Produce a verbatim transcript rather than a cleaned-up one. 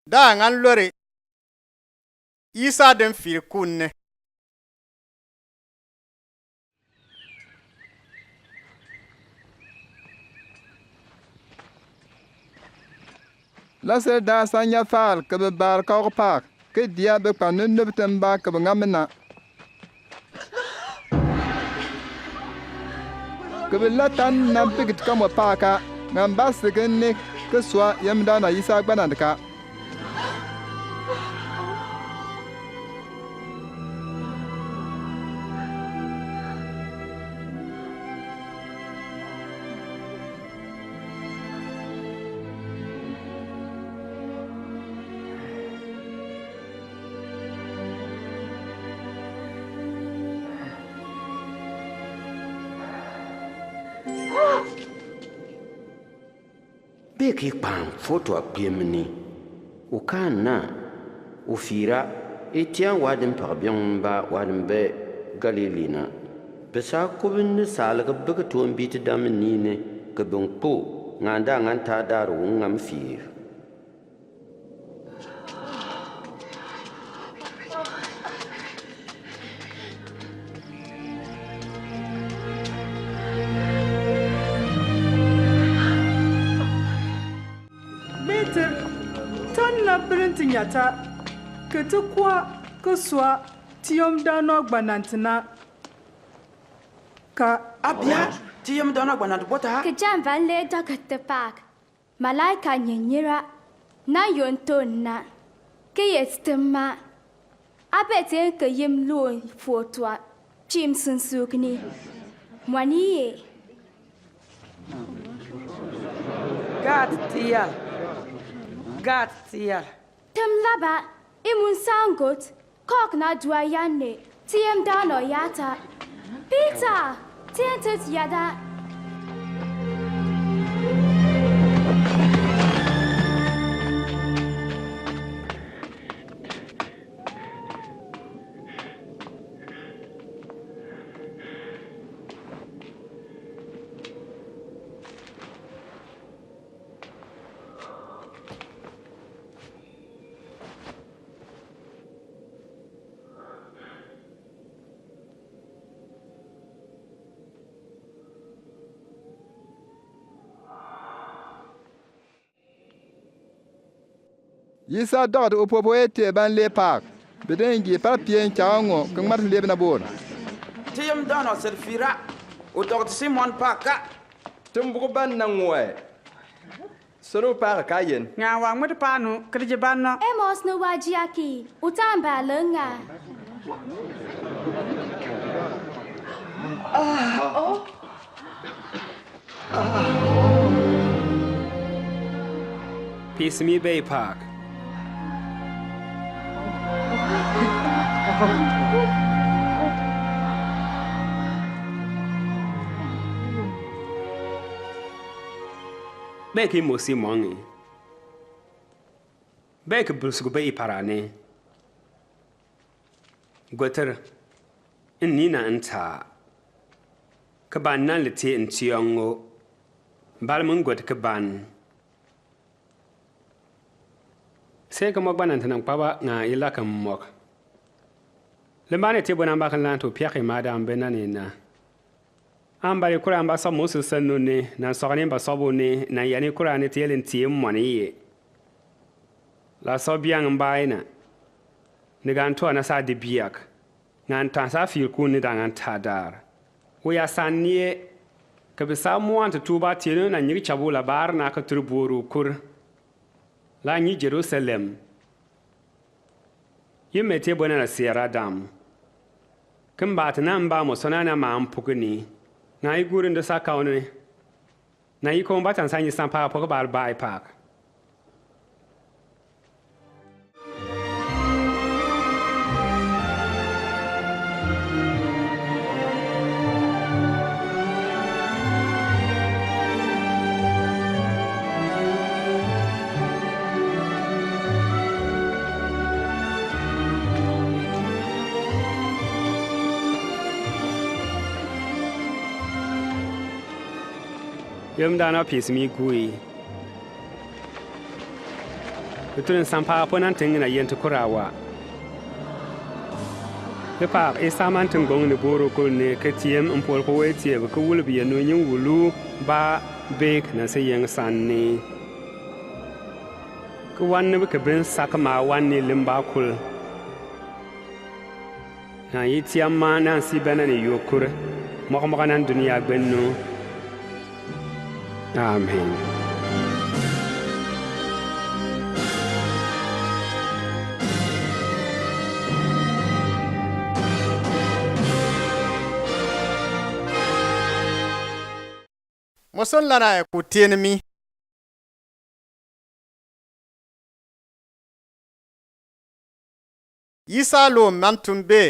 Da aŋa lore Isa dǝm fir kunne. Lasel da sa nya faal kǝ bǝ bar kawk paak kǝ dia bǝ kpa nunub tǝmba kǝ bǝ ŋa mǝna. Kǝ bǝ latan na bigit ka mwa paak a ŋa mba sǝgǝn ni kǝ swa yamdan a Isa gbanan ka. Bek i kpaŋ foto a kpiem ni. U kaa na, u fira, i tiaŋ wa dǝm paka biaŋ mba wa dǝm be Galili na. Besa kubǝn ni saalǝk bǝkǝ tuombi tǝdam ni ni kǝ bǝn kpo ŋa nda ŋa nta dar u ŋam fir. Bete, tǝn na bǝrǝn tǝ nyata, kǝ tǝ kwa, kǝ swa, tǝ yom danɔ gbanan tǝ na. Ka. Abia, tǝ yom danɔ gbanan tǝ bota. Kǝ jam van le dɔkǝt tǝ pak. Malaika nyanyira na yon ton na kǝ yet tǝmma. Abet en kǝ yim luon fotua pim sunsuk ni. Mwani ye. Gat tial. Gat tial. Tǝm laba, imun sangot, kok na dua yanne, tiem dano yata. Peter, tien tet yada. Isa dɔgtɛ u pwopwo ete ban le paak. Beden gi par pien cha ngo kǝ ŋmat leb na bor. Tiem dano sel fira. U dɔgtɛ Simon paak ka. Tǝm buk ban na ngwe. Solo paak ka yen. Nga wa ŋmut paanu kǝdiji ban no. Amos no wa jiaki. U tamba lǝnga. Ah, oh. Pis mi bei paak. Beki mosi mɔŋi. Beki bulsuk bei parani. Gwetǝr, ǝnni na ǝnta. Kǝ ban nan lǝti ǝntiɔŋ ŋo. Bal mǝn gwet kǝ ban. Se kǝ mɔk ba nan tǝnam kpaba ŋa ila kǝ mɔk. Lǝmbani ti bwena mba kǝn lan to piaki mada mbe nani na. Ambali kura mba sɔk Moses sǝn nuni, nan sɔkani mba sɔk buni, nan yani kura ni ti yelin ti mɔni ye. La sɔk biang mba ina. Ni gan tua na sa di biak. Ngan ta sa fil kun ni da ngan ta dar. Wu ya san ni e. Kǝ bi sa muan tǝ tuba tienu na nyik chabu la bar na kǝ tǝr buru kur. La nyi Jerusalem. Yim mete bwena na sierra dam. Kǝn ba tǝ na mba mo sona na ma mpukini. Na i guri ndo sa kauni. Na i ko mba tan sa nyi sampa poko bar bai pak. Yemdan a pis mi gui. Tun sampap nan ting na yen ti kura wa. Ipak isa man ting gong ni buru kul ni ke tiem mpol ko we tieb ke wulub ye nu nyin wulu ba bek na se yeng san ni. Ke wan ni ke bin sak ma wan ni limba kul. Na i tiam ma nan si bena ni yokur. Mok mok nan dunia gbennu. Amen. Mo son lana e ku tien mi. Isa lo man tumbe